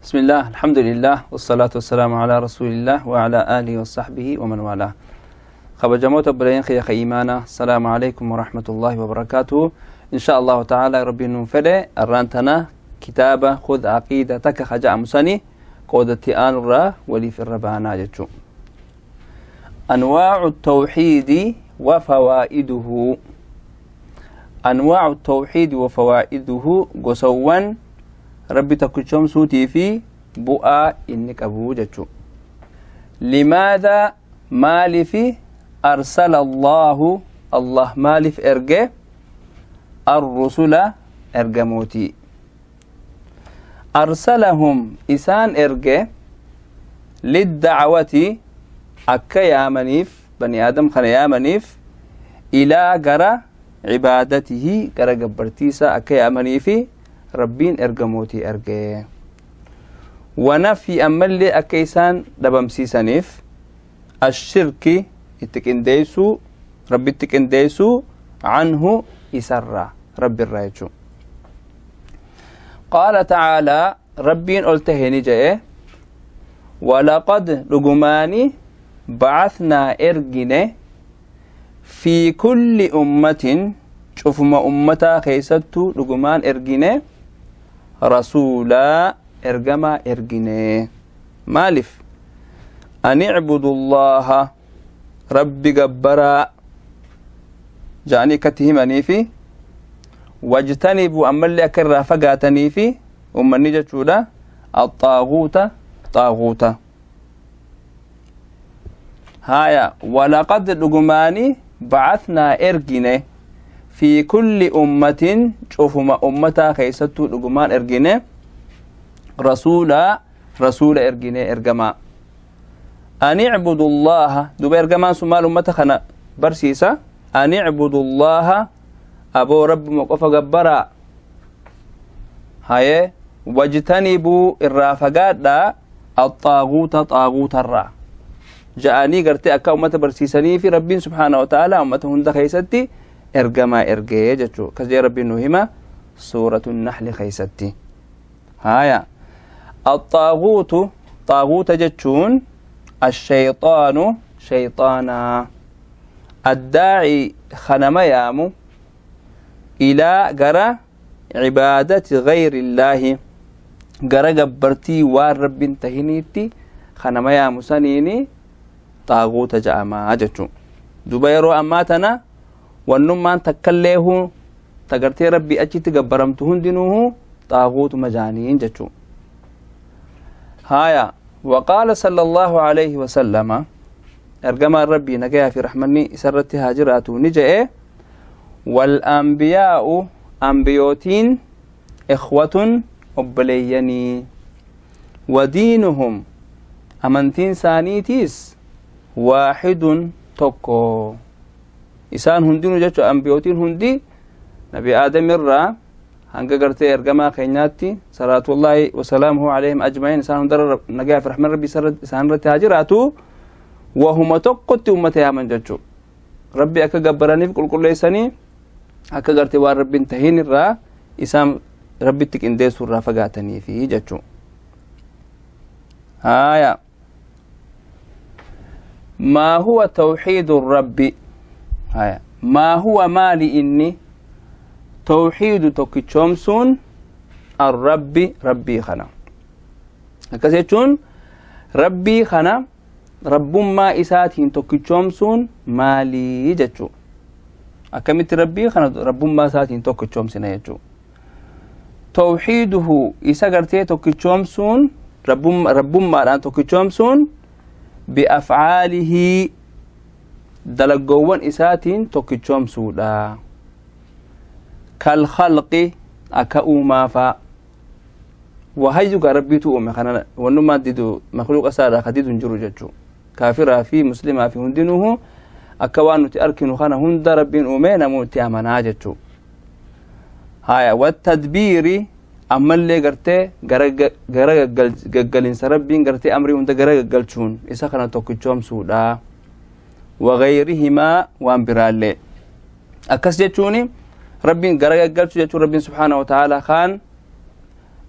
بسم الله، الحمد لله، والصلاة والسلام على رسول الله وعلى آله وصحبه ومن والاه. خبجموت بلين خي إيمانا، السلام عليكم ورحمة الله وبركاته. إن شاء الله تعالى ربي ننفله الرانتنا كتابة خذ عقيدتك خجاء مسني قودتي آن الرا ولي في الربانا جتشو. أنواع التوحيد وفوائده. أنواع التوحيد وفوائده قسوان ربي تكتشم سوتي في بؤا إنك أبو جتشو. لماذا مالف أرسل الله الله مالف إرجع الرسل إرجموتي أرسلهم إسان إرجع للدعوة أكا يامنيف بني آدم خنا يامنيف إلى جرى عبادته جرى جبرتيسا أكا يامنيفي ربين إرجموتي إرجع ونفي أملي أكيسان دبمسيسانيف الشرك اتكنديسو ربي اتكنديسو عنه يسرى ربي الرايتشو. قال تعالى ربين قلتهني جاء ولقد لجماني بعثنا إرجنة في كل أمة شوف ما أمتا خيستو لجمان إرجنة رسولا إرجما إرجنة مالف أن اعبدوا الله ربي جبرا جاني كتهمني في واجتنبوا أما اللي أكرر فقاتني في أما النجا شودا الطاغوت طاغوت. هايا ولقد لجماني بعثنا إرجنة في كل أمة شوفوا ما أمتا خيستو لجمان إرجنة رسولا رسول إرجنة إرجما أن اعبدوا الله دوب إرجما سمال أمتا خنا برسيسا أن اعبدوا الله أبو رب مقف جبرا هاي واجتنبوا الرافقات دا الطاغوت طاغوت الرا جاءني قرتي أكا أمتا برسيسني في ربين سبحانه وتعالى أمتا هند خيستي إرجما إرجي جتشو كزي ربي نهما سورة النحل خيستي. هايا الطاغوت طاغوت جتشون الشيطان شيطانا الداعي خنم يامو إلى جرى عبادة غير الله جرى جبرتي والرب انتهنيتي خنم يامو سنيني طاغوت جاما جتشو دبيرو أماتنا والنمان تكليه تقرتي ربي أجي تجبرمتهن دينه طاغوت مجانين جتشو. هايا وقال صلى الله عليه وسلم أرجما ربي نجا في رحمني سرت هاجرات نجأ والأنبياء أنبيوتين إخوة أبليني ودينهم أمنتين سانيتيس واحد تكو إسان هندين جتشو أنبيوتين هندي نبي آدم الرا هنگا قرتي إرجما خيناتي صلاة الله وسلامه عليهم أجمعين إسان هندر نجا في رحمن ربي سرت إسان رت هاجراتو وهم تقت أمتها من جتشو ربي أكا جبراني في كل كل ليساني أكا قرتي وار ربي انتهين الرا إسان ربي تك إنديس الرا فقاتني في جتشو. هايا ما هو توحيد الرب؟ هايا ما هو مالي إني توحيد توكيتشومسون الرب ربي خنا كسيتون ربي خنا رب ما إساتين توكيتشومسون مالي جتشو أكملت ربي خنا رب ما إساتين توكيتشومسون يجو توحيده إسا توكيتشومسون رب ما ران توكيتشومسون بأفعاله دلقوان إساتين توكيتشومسودا كالخلق أكأوما فا وهيجو ربي تؤمي خنا ونما ديدو مخلوق أسارة خديد جرو جتشو كافرة في مسلمة في هندنه أكوانو تأركنو خنا هند ربين أمي نموتي أمانا جتشو. هايا والتدبير أما اللي قرتي غرق قلين سربين قرتي أمري هند غرق قلتشون إسا خنا توكيتشوم سودا وغيرهما وأنبرالي أكس جتشوني ربين غرق قلتشو جتشو ربين سبحانه وتعالى خان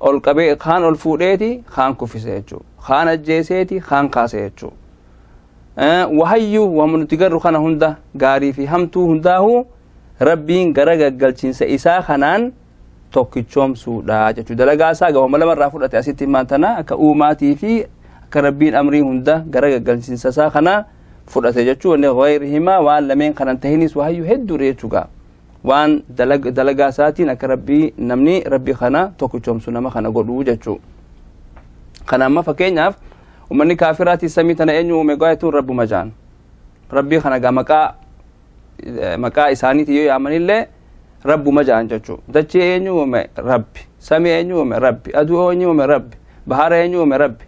Ol qabee kaan ol fuudheeti kaan kuffise jechuudha. Kaan ajjeeseeti kaan kaase jechuudha. Wahayyuu waan nuti garru kana hunda gaarii fi hamtuu hundaa'u rabbiin gara gaggalchiinsa isaa kanaan tokkichoomsuudha jechuudha. Dalagaa isaa gawama lamarraa fudhate asitti himaan tana akka uumaatii fi akka rabbiin amrii hunda gara gaggalchiinsa isaa kana fudhate jechuudha. Wanni gayrihimaa waan lameen kanan tahinis wahayyuu hedduudha jechuudha. Waan dalagaa isaatiin akka rabbii namni rabbii kana tokkichoomsu nama kana godhuu jechuudha. Kana amma fakkeenyaaf uummanni kaafiraatii samii tana eenyu uume gaayituun rabbuma jaan. Rabbii kana gaa maqaa isaaniitii yoo yaamanillee rabbuma jaan jechuudha. Dachee eenyu uume rabbi, samii eenyu uume rabbi, aduu eenyu uume rabbi, bahara eenyu uume rabbi.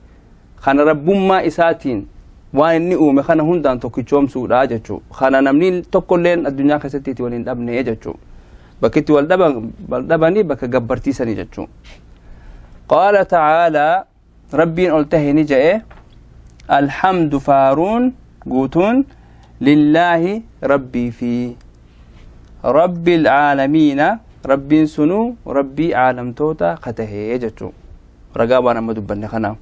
Kana rabbummaa isaatiin waan inni uume kana hundaan tokkichoomsuudha jechuudha. Kana namni tokkolleen addunyaa keessatti itti waliin dhabne jechuudha. Bakki itti wal dhabanii bakka gabbartiisanii jechuudha. Qaala ta'aalaa rabbiin ol tahe ni je'e alhamdu faaruun guutuun lillaahi rabbii fi rabbil caalamiina rabbiin sunuu rabbii caalamtoota katahee jechuudha. Ragaa waan amma dubbanne kana.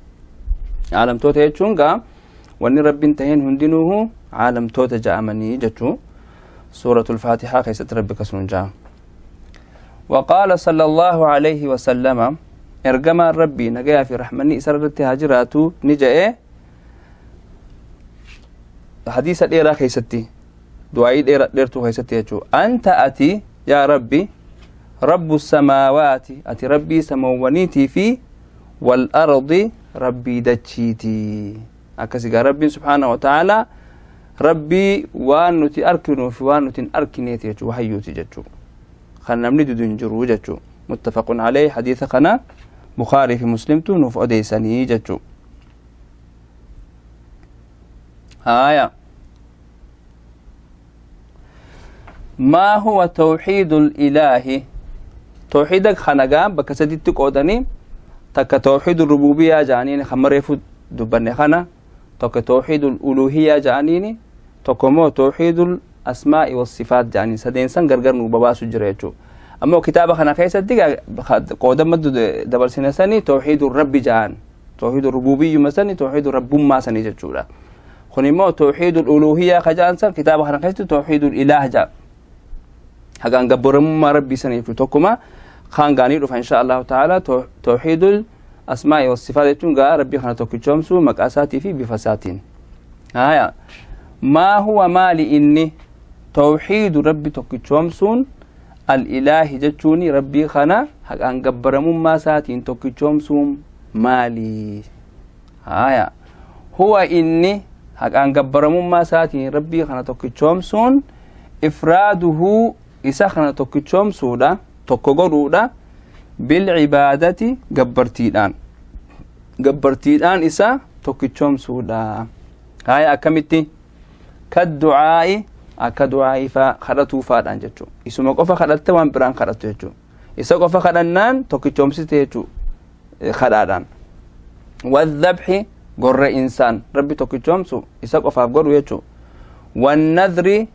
Caalamtoota jechuun gaa wanni rabbiin taheen hundinuuhu caalamtoota ja'amanii jechuu suuratul faatihaa keessatti rabbi kasuun ja'a. وقال صلى الله عليه وسلم ergamaan rabbii nagayaa fi rahmanni isa irratti haa jiraatu ni je'e hadiisa dheeraa keessatti du'aayii dheertuu keessatti jechuu anta ati yaa rabbi rabbu samaawaati ati rabbii samawwaniitii fi wal ardi rabbii dachiitii. Akkasi gaa rabbiin subhaanahu wa ta'aalaa rabbii waan nuti arkinuu fi waan nuti hin arkineeti jechuu wahayyuuti jechuu kan namni dudu hin jiru jechuu. Muttafaqun alayhi hadiisa kana Bukaarii fi Muslimtu nuuf odeessanii jechuu. Haaya. ما هو توحيد الإله؟ توحيدك خنقا بك سديت قودني تك توحيد الربوبية جانيني خمريفو دبني خنا تك توحيد الألوهية جانيني تكمو توحيد الأسماء والصفات جانين سدين سن غرغر نو باباسو جريچو. أما كتابة خنا كيسة دي قودم مد دبل سنة سني توحيد الرب جان توحيد الربوبية مثلا توحيد الرب ما سني جچولا خنيمو توحيد الألوهية خجان سن كتابة خنا كيسة توحيد الإله جان هكان قبرم ما ربي سني فتوكما خان غاني رفع إن شاء الله تعالى توحيد الأسماء والصفات تنقى ربي خنا توكيشومسو مكاساتي في بفساتين. هايا ما هو مالي إني توحيد ربي توكيشومسون الإله جتوني ربي خنا هكان قبرم ما ساتين توكيشومسون مالي. هايا هو إني هكان قبرم ما ساتين ربي خنا توكيشومسون إفراده isa kana tokkichoomsuudha tokko godhuudha bilcibaadati gabbartiidhaan isa tokkichoomsuudha. Haya akkamitti kadducaa'i akka du'aa'ii faa kadhatuu faadhaan jechuu isuma qofa kadhatte waan biraan kadhattu jechuu isa qofa kadhannaan tokkichoomsite jechuu kadhaadhaan. Wadhabxi gorra insaan rabbi tokkichoomsu isa qofaaf godhu jechuu. Wannadri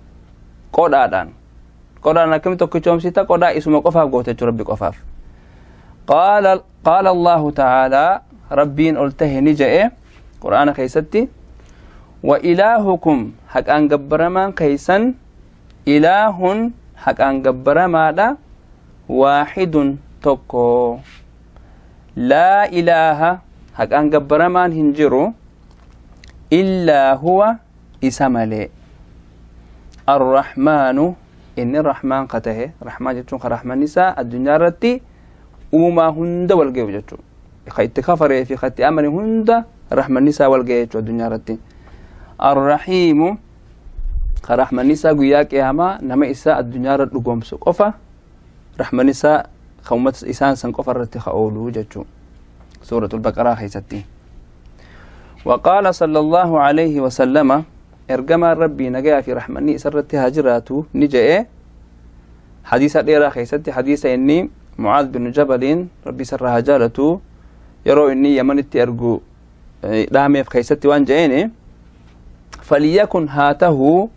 qodhaadhaan qodhaan akkami tokkichoomsita qodhaa isuma qofaaf goote jechuu rabbi qofaaf. Qaala Allahu ta'aalaa rabbiin ol tahe ni je'e qur'aana keessatti wa ilaahukum haqaan gabbaramaan keeysan ilaahun haqaan gabbaramaadha waaxidun tokko laa ilaaha haqaan gabbaramaan hin jiru illaa huwa isa malee arrahmaanu inni rahmaan katahe rahmaan jechuun ka rahmaan isaa addunyaa irratti uumaa hunda wal ga'u jechuudha. Ka itti kafaree fi ka itti amane hunda rahmanni isaa wal ga'e jechuudha addunyaa irratti. Arrahiimu ka rahmanni isaa guyyaa qiyaamaa nama isaa addunyaa irra dhugoomsu qofa rahmanni isaa ka uummata isaan san qofa irratti ka oolu jechuudha. Suuratul Baqaraa keessatti. وقال صلى الله عليه وسلم ergamaan rabbii nagayaa fi rahmanni isa irratti haa jiraatu ni je'e hadiisa dheeraa keessatti hadiisa inni Mucaad bin Jabaliin rabbi isarraa haa jaalatu yeroo inni Yamanitti ergu dhaameef keessatti waan je'eeni falyakun haa tahuu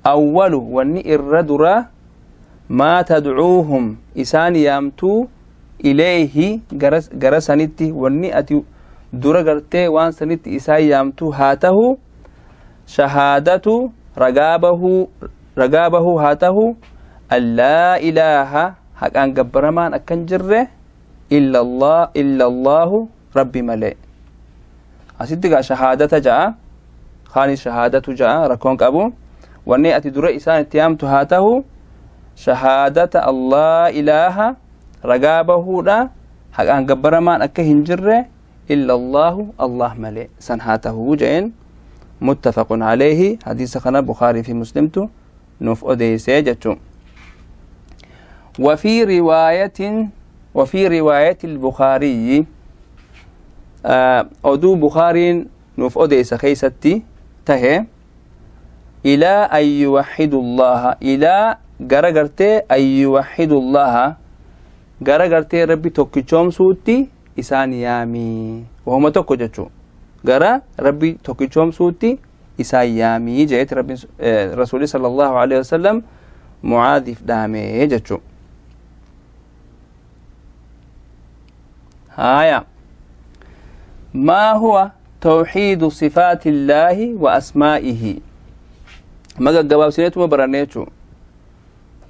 awwalu wanni irra dura maa tadcuuhum isaan yaamtuu Ilayhi gara sanitti wanni ati dura gartee waan sanitti isaan yaamtu haa tahu shahaadatu ragaa bahuu haa tahu an laa ilaaha, haqaan gabbaramaan akkan jirre, illa Allaahu, rabbi malee. Asitti gaa shahaadata ja'a, kaanis shahaadatu ja'a, rakkoon qabu. Wanni ati dura isaan itti yaamtu haa tahu shahaadata allaa ilaaha, ragaa bahuudha haqaan gabbaramaan akka hin jirre, illa Allaahu, Allah malee, san haa tahuu jeen. Muttafaqun alayhi. Hadiisa kana Bukaarii fi Muslimtu nuuf odeysee jechuu. وفي رواية وفي رواية البخاري، oduu Bukaariin nuuf odeessa keeysatti tahe, إلى أن يوحدوا الله، إلى gara gartee، أن يوحدوا الله, gara gartee rabbi tokkichoomsuutti isaan yaamii. Wahuma tokko jechuu. Gara rabbi tokkichoomsuutti isaan yaamii jeeti rabbi rasuuli sallallahu alaihi wasallam Mucaadiif dhaamee jechuu. Haya, ما هو توحيد صفات الله وأسمائه؟ ما gabaabsineetuma baranne jechuu.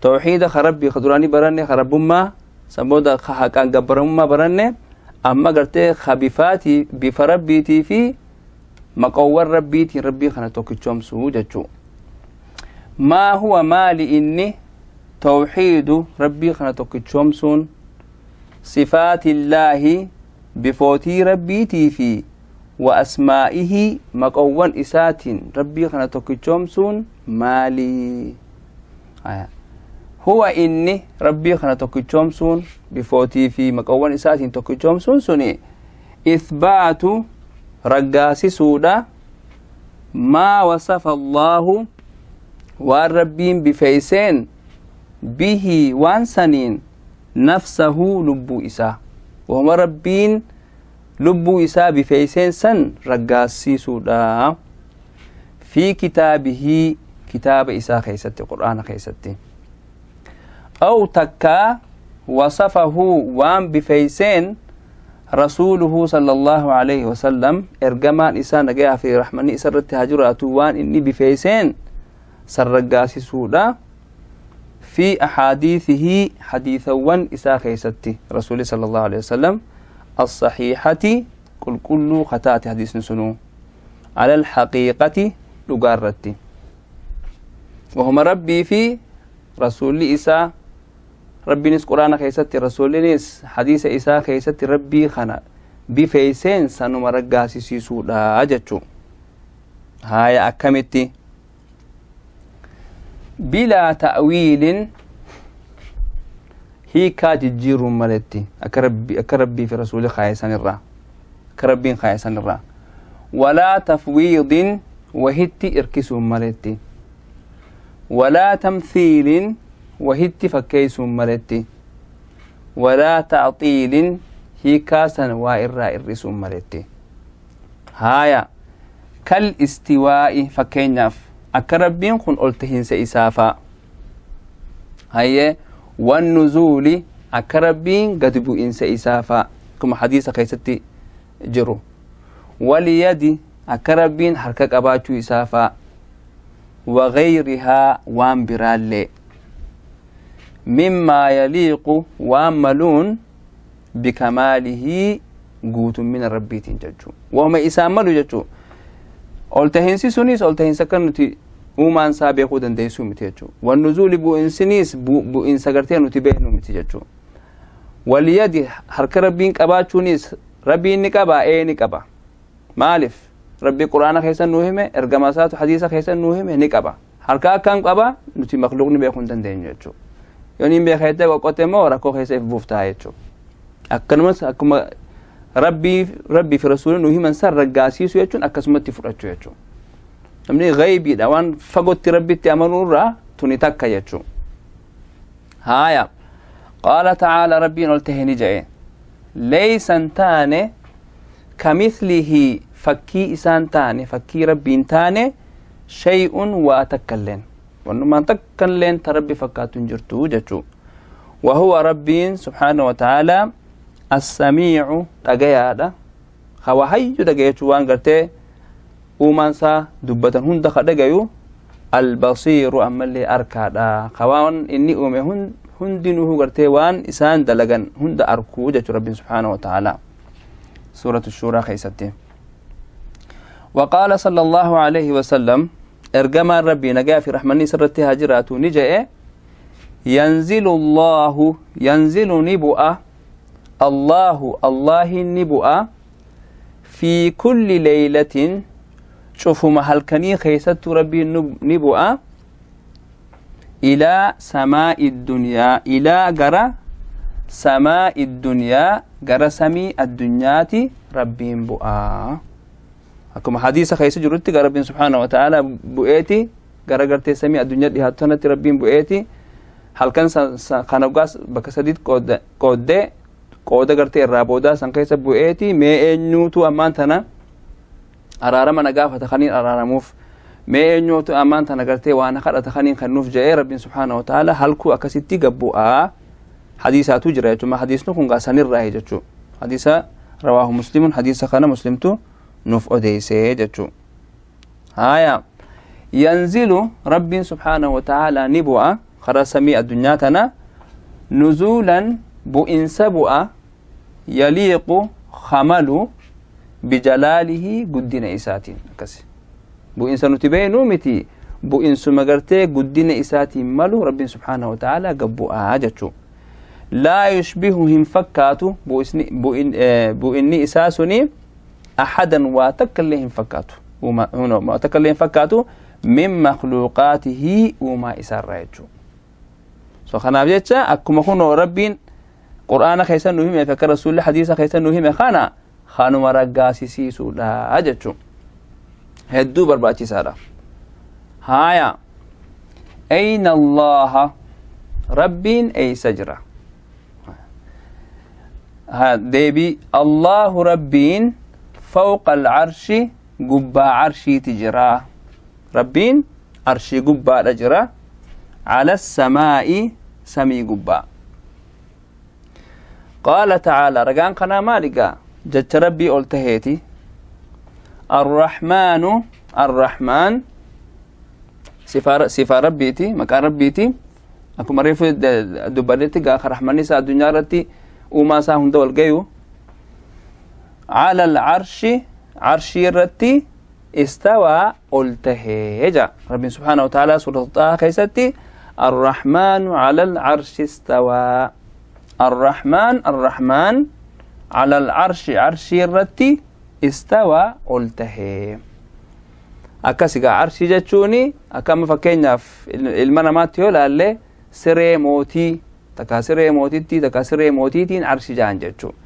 Tawxiida ka rabbii ka duraanii baranne, ka rabbummaa, san booda ka haqaan gabbaramummaa baranne. Amma gartee ka bifaatii, bifa rabbiitii fi maqoowwan rabbiitiin rabbii kana tokkichoomsuu jechuu. ما هو, maali inni tawxiidu rabbii kana tokkichoomsuun, صفات الله, bifootii rabbiitii fi وأسمائه, maqoowwan isaatiin rabbii kana tokkichoomsuun maali? هو inni rabbii kana tokkichoomsuun, bifootii fi maqoowwan isaatiin tokkichoomsuun suni, إثبات, raggaasisuudha, ما وصف الله, waan rabbiin bifeeyseen, به, waan saniin, نفسه, lubbuu isaa. Wahuma rabbiin lubbuu isaa bifeeyseen san raggaasisuudha, في كتابه, kitaaba isaa keeysatti, qur'aana keeysatti, أو takkaa وصفه, waan bifeeyseen, رسوله صلى الله عليه وسلم, ergamaan isaa nagayaa fi rahmanni isa irratti haa jiraatu, waan inni bifeeyseen san raggaasisuudha, في أحاديثه, xadiisawwan isaa keeysatti rasuuli صلى الله عليه وسلم, الصحيحة, qulqulluu kataate hadiisni sunuu, على الحقيقة, dhugaarratti. Wahuma rabbii fi rasuulli isaa, rabbiinis quraana keessatti, rasuulinis hadiisa isaa keessatti rabbii kana bifeeyseen sanuma raggaasisiisuudha jechuu. Haya, akkamitti? بلا تأويل, hiikaa jijjiiruun maletti, akka rabbii fi rasuuli kaayesan irraa, akka rabbiin kaayesan irraa, ولا تفويض, wahitti irkisuun maletti, ولا تمثيل, wahitti fakkeeysuun maletti, ولا تعطيل, hiikaa san waa irraa irrisuun maletti. Haya, كالاستواء, fakkeenyaaf akka rabbiin kun ol tahinsa isaafaa, hayyee, والنزول, akka rabbiin gadi bu'insa isaafaa, akkuma hadiisa keessatti jiru, واليد, akka rabbiin harka qabaachuu isaafaa, وغيرها, waan biraallee, مما يليق, waan maluun, بكماله, guutummina rabbiitiin jechuu. Wahuma isaan malu jechuu. Ol tahinsi sunis ol tahinsa kan nuti uumaan isaa beekuu dandeessuu miti jechuu. والنزول, bu'insiniis bu'insa gartee nuti beeknu miti jechuu. واليد, harka rabbiin qabaachuunis, rabbiin ni qaba, ee ni qaba. Maaliif? Rabbi quraana keessa nuu hime, ergama isaatu hadiisa keessa nuu hime, ni qaba. Harka akkam qaba nuti makluuqni beekuu hin dandeenyu jechuu. Yoo niin beekettee qoqqotte immoo rakkoo keessa if buuftaa jechuu. Akkanumas akkuma rabbii fi rasuulli nuu himan san raggaasiisu jechuun akkasumatti fudhachuu jechuu. Namni gaybiidha waan fagootti rabbitti amanuu irraa tuni takka jechuu. Haya, قال تعالى, rabbiin ol tahe ni jedhe, ليس, hin taane, كمثله, fakkii isaan taane, fakkii rabbiin taane, شيء, waa takkalleen, wannumaan takkalleen ta rabbi fakkaatu hin jirtu jechuu. وهو, rabbiin سبحانه وتعالى. السميع dhagayaadha hawa hayyu dhagaya jechuu waan gartee uumaan isaa dubbatan hunda ka dhagayu albasiiru ammallee arkaadha ka waan inni uume hundinuhu gartee waan isaan dalagan hunda arkuu jechu rabbiin subhaanahu wa ta'aalaa suuratu shuuraa keeysatti. وقال صلى الله عليه وسلم ارجما ربي نجا في رحمني سرتي هاجرات نجأ ينزل الله ينزل نبؤة الله الله النبؤة في كل ليلة شوفوا محل كني خيست ربي نبؤة إلى سماء الدنيا إلى جرى سماء الدنيا جرى سمي الدنيا ربي نبؤة akkuma hadiisa keessa jirutti gara rabbiin subhaanahu wa ta'ala bu'eeti gara gartee samii addunyaa dhihaatu sanatti rabbiin bu'eeti halkan kana dhugaas bakka sadiitti qooddee qooda gartee irraa boodaa san keessa bu'eeti mee eenyuutu ammaan tana araarama na gaafata kaniin araaramuuf mee eenyuutu ammaan tana gartee waan kadhata kaniin kennuuf jedhee rabbiin subhaanahu wa ta'ala halkuu akkasitti gabbu'aa hadiisaatu jira jechuudha hadiisni kun gaa sanirraa jechuudha hadiisa rawaahu muslimun hadiisa kana muslimtu nuuf odeysee jechuu haya yanzilu rabbiin subhaanahu wa ta'aalaa ni bu'a karaa samii addunyaa tana nuzuulan bu'insa bu'a yaliiqu hamalu bijalaalihi guddina isaatiin akkas bu'insa nuti beeknuu miti bu'insuma gartee guddina isaatiin malu rabbiin subhaanahu wa ta'aalaa gad bu'aa jechuu laa yushbihu hin fakkaatu bu'inni isaa suni أحدا واتكلهم فكاتو وما تكلهم فكاتو من مخلوقاته وما إسار رايجو سو خنا بجتا أكما خنو ربين قرآن خيسان نهيم فكر رسول حديث خيسان نهيم خانا خانو مرقاسي سيسو لا أجتشو هدو برباتي سارة هايا أين الله ربين أي سجرة ها ديبي الله ربين فوق العرش قبا عرشي تجرا ربين عرشي قبا رجرا على السماء سمي قبا قال تعالى رقان قنا مالكا جت ربي قلتهيتي الرحمن الرحمن صفة ربيتي مكان ربيتي أكو مريف دبرتي قا رحمن سا الدنيا رتي وما سا هند والقيو على العرش عرشي رتي استوى قلتهيجا ربي سبحانه وتعالى سورة طه كيستي الرحمن على العرش استوى الرحمن الرحمن على العرش عرشي رتي استوى قلتهي akkasigaa arshii jechuun akkama fakkeenyaaf ilma namaatti yoo ilaalle siree mootii takka siree mootitti takka siree mootiitiin arshii jaan jechuudha.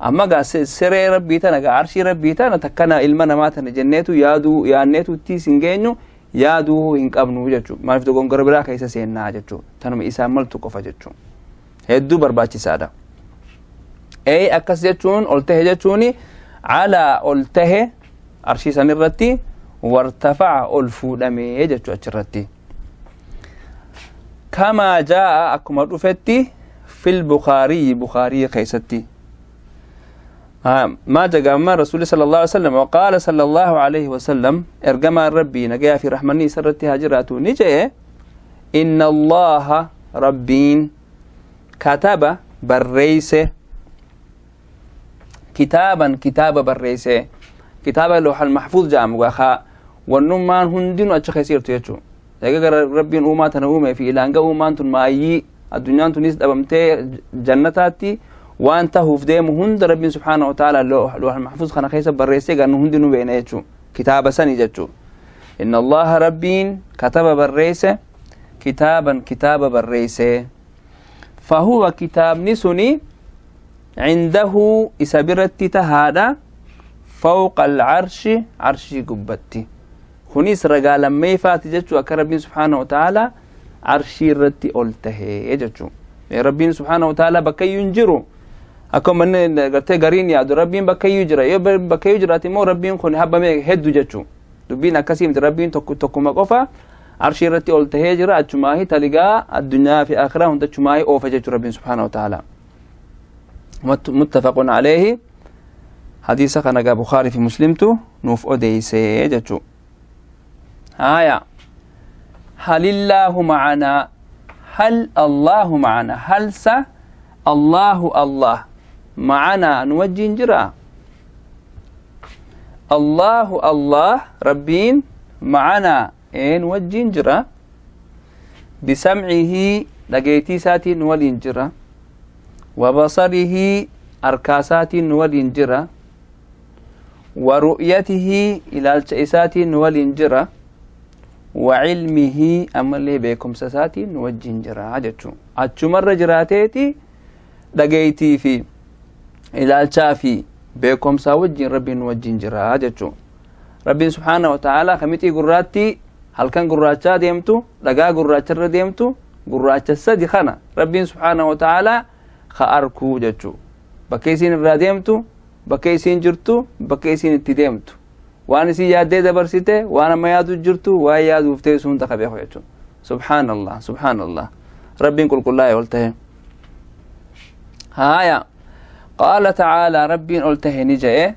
Amma gaa siree rabbii tana gaa arshii rabbii tana takkana ilma namaa tana jenneetu yaaduu yaanneetu itti sin geenyu yaaduu hin qabnu jechuudha. Maaliif dogongora biraa keessa seennaa jechuudha. Tanuma isaan maltu qofa jechuudha. Hedduu barbaachisaadha. Ee akkas jechuun ol tahe jechuun alaa ol tahe arshii sanirratti wartafaca ol fuudhamee jechuu achirratti. Kamaa jaa'a akkuma dhufetti fil Bukaarii Bukaarii keessatti. ما جاء رسول صلى الله عليه وسلم وقال صلى الله عليه وسلم ارجما ربي نجا في رحمني سرتي هاجراتو نجا إن الله ربين كتب بريسه كتابا كتاب بريسه كتاب اللوح المحفوظ جاء مغاخا والنمان هندين أتشخيصير تيجو يجا ربين أمة تنومه في إلانجا أمة تنمايي الدنيا تنيس أبمتي جنتاتي وانت هو في ديم هند ربي سبحانه وتعالى اللوح المحفوظ خنا خيس بريسي قال هند بين يجو كتاب سني جتو إن الله ربين كتب بريسه كتابا كتاب بريسه فهو كتاب نسني عنده إسابرت تهادا فوق العرش عرش قبتي خنيس رجال ما فات جتو أكربين سبحانه وتعالى عرشي رتي قلته جتو ربين سبحانه وتعالى بكي ينجرو أكو من قلت قرين يا ربين بكي يجرى بكي يجرى تيمو ربين خن هبا مي هدو جتو دبين أكاسيم ربين تكو تكو مقفا عرشي رتي قلته جرى أجماهي تلقى الدنيا في آخرة هم تجماهي أوفى جتو ربين سبحانه وتعالى. متفق عليه. حديث كان بخاري في مسلمته نوف أديسي جتشو. آية هل الله معنا؟ هل الله معنا؟ هل س الله الله معنا نوجه جرا؟ الله الله ربين معنا إن وجه جرا؟ بسمعه لقيتي ساتي نولين جرا، وبصره أركاسات نولين جرا، ورؤيته إلى الشئسات نولين جرا، وعلمه أمله بكم سساتي نوجين جرا. جتشو أتشو مرة جراتيتي لقيتي في إلى الشافي بكم ساوجين ربي نوجين جرا. جتشو ربي سبحانه وتعالى خميتي قراتي هل كان قراتشا ديمتو لقا قراتشر ديمتو قراتشا سدي خنا ربي سبحانه وتعالى خأركو. جتشو بكيسين الراديمتو بكيسين جرتو بكيسين اتديمتو وانا سي يادي دبرسيته وانا ما يادو جرتو واي يادو فتيسون تخبيخو. جتشو سبحان الله سبحان الله ربي كل كل الله قلته. هايا قال تعالى ربي قلته نجأ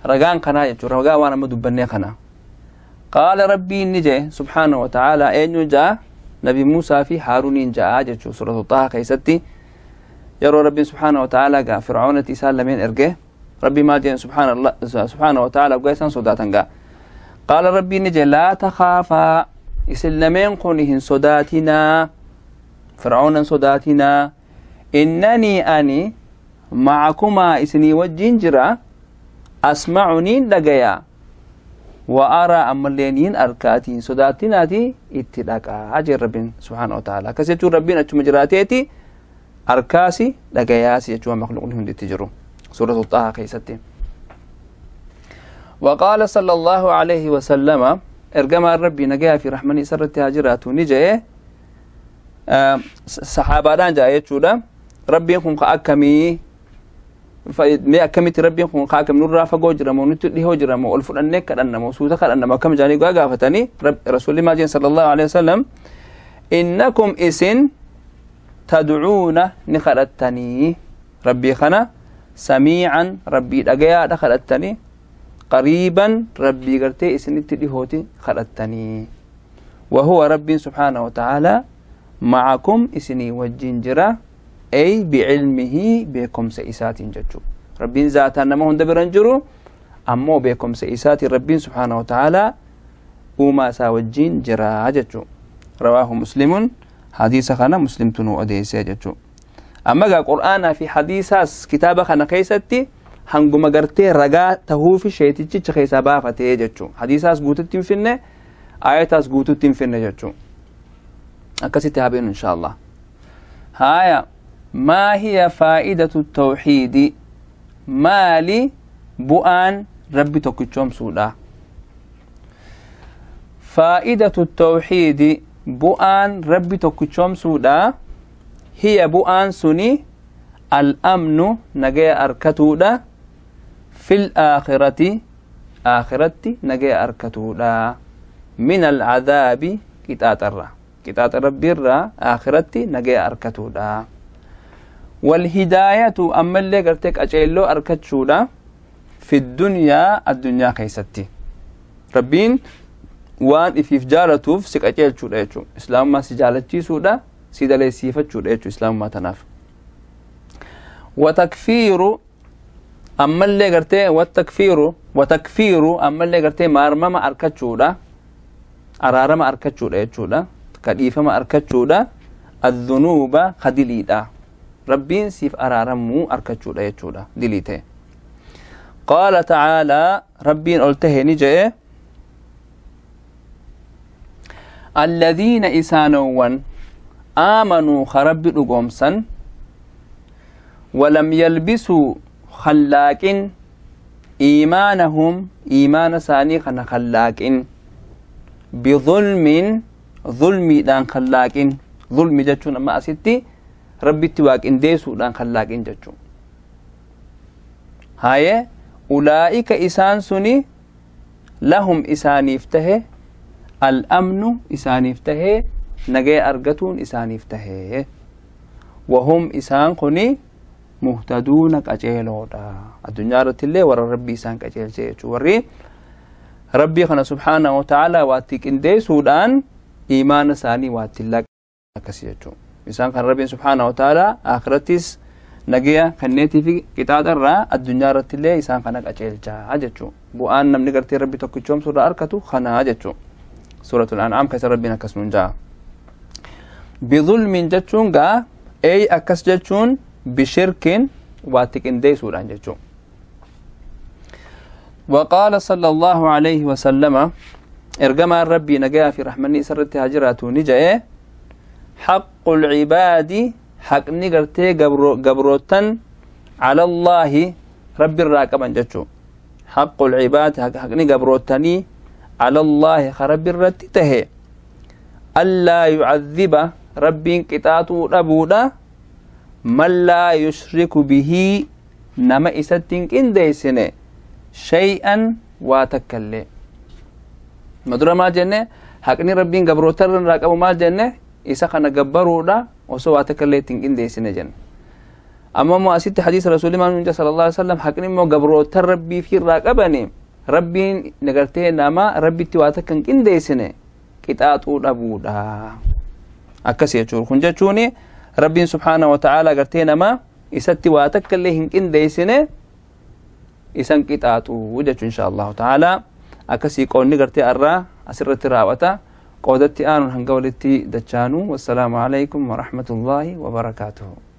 رجان قنا جتشو رجا وانا مدبني قنا. قال ربي نجأ سبحانه وتعالى أين جاء نبي موسى في هارون جاء. جتشو سورة طه كيستي يرى ربي سبحانه وتعالى جاء فرعون تسال لمن إرجه ربي ما جاء سبحان الله سبحانه وتعالى وجاء صداتن جاء. قال ربي نجأ لا تخافا إسلمين قنهن صداتنا فرعون صداتنا إنني أني معكما إسني وجنجرا أسمعني لقيا وأرى أملينين أركاتين صداتنا اتلاقا أجر ربي سبحانه وتعالى كسيتو ربي أتمجراتيتي أركاسي لقياسي يجوا مخلوق لهم لتجروا. سورة طه كيستي. وقال صلى الله عليه وسلم إرجما ربي نجا في رحمني سرت هاجرات نجا صحابة دان جاء يجودا ربي يكون كأكمي ما أكملت ربي يكون كأكم نور رافع جرا مو نتلي هو جرا مو ألف أنك أن مو سودا أن ما كم جاني جا فتني رب رسول الله صلى الله عليه وسلم إنكم إسن تدعون نخلتني ربي خنا سميعا ربي دقيا دخلتني قريبا ربي قرتي إسن تلي خلتني وهو ربي سبحانه وتعالى معكم إسني والجنجرة أي بعلمه بكم سئسات ججو ربي ذاتا نما هند برنجرو أمو بكم سئسات ربي سبحانه وتعالى وما ساوجين جرا ججو. رواه مسلم. حديث خنا مسلم تنو أديسي ججو. أما قرآن في حديثاس كتابة خنا كيستي هنگو مغرتي رغا تهوفي شيتي تشخيصا بافتي ججو. حديثاس قوتتين فينه آياتاس قوتتين فينه ججو. أكسيتي هابين إن شاء الله. هايا ما هي فائدة التوحيد؟ مالي بؤان ربي توكيتشوم سودا. فائدة التوحيد بؤان ربي توكيتشوم سودا هي بؤان سني الأمن نجي أركتودا في الآخرة آخرتي نجي أركتودا من العذاب كتاترا كتات ربي الرا آخرتي نجي أركتودا. والهداية أما اللي قرتك أجيلو أركتشودا في الدنيا الدنيا كيستي ربين وان إفيف جالتوف سك أجيل شودا يجو إسلام ما سجالتي سودا سيدا لي سيفة شودا يجو إسلام ما تناف. وتكفير أما اللي قرتي والتكفير وتكفير أما اللي قرتي مارما ما أركتشودا أرارما ما أركتشودا يجودا كديفة ما أركتشودا الذنوب خدليدا ربين سيف أرارمو أركتشودا يجودا دليته. قال تعالى ربين قلته نجي الذين إسانوا آمنوا خرب رقومسا ولم يلبسوا خلاق إيمانهم إيمان ساني خنا خلاق بظلم ظلمي دان خلاق ظلمي جتشون أما أستي ربي تواك إنديسو دان خلاق جتشون. هاي أولئك إسان سني لهم إسانيفته الأمن إسانيفته نجي أرجتون إسانيفته وهم إسان قني Muhtaduuna, qaceeloodha. Addunyaa irratti illee warra Rabbii isaan qaceelche jechuu. Warri Rabbii kana subhaanahu wa ta'ala waatti qindeessuudhaan imaana isaanii waatti laqa akkasi jechuu. Isaan kan Rabbiin subhaanahu wa ta'ala akhirattis nagaya kanneetii fi qixaaxa irraa, addunyaa irratti illee isaan kana qaceelchaa jechuu. Bu'aan namni gartee Rabbi tokkichoomsu irraa argatu kanaa jechuu. Suuratul An'aam keessa Rabbiin akkas nuun ja'a. Bidulmin jechuun gaa ey akkas jechuun bishirkin, waatti qindeessuudhaan jechuu. وقال صلى الله عليه وسلم، إرجما ربي نجا في رحمني سرت هاجرات نجا: حق العباد، حق نقرتي قبروتن، على الله، رب الراكبا جتشو. حق العباد، حق نقبروتني، على الله، خرب الرتته، ألا يعذب، ربي قطعته أبودا، من لا يشرك به، نما إستين إنديسنه، شيئا، واتكلي. مدرا ما جنة حقني ربين قبروتر راكبو ما جنة إسا خنا قبرودا وسو واتكلي تين إنديسنه جنة. أما ما أسيت حديث رسول الله صلى الله عليه وسلم، حقني مو قبروتر ربي في راكبني ربي نقرتي نما ربي تواتكن إنديسنه قطعته أبودا أكسي يجور خنجة. ربي سبحانه وتعالى قرتي نما إساتي واتكلي هنك إنديسنه isan qixaaxu jechu insha Allahu ta'ala. Akkasii qoonni gartee arraa asirratti raawwata. Qoodatti aanuun hanga walitti dachaanu, wassalaamu alaykum warahmatullaahi wabarakaatuhu.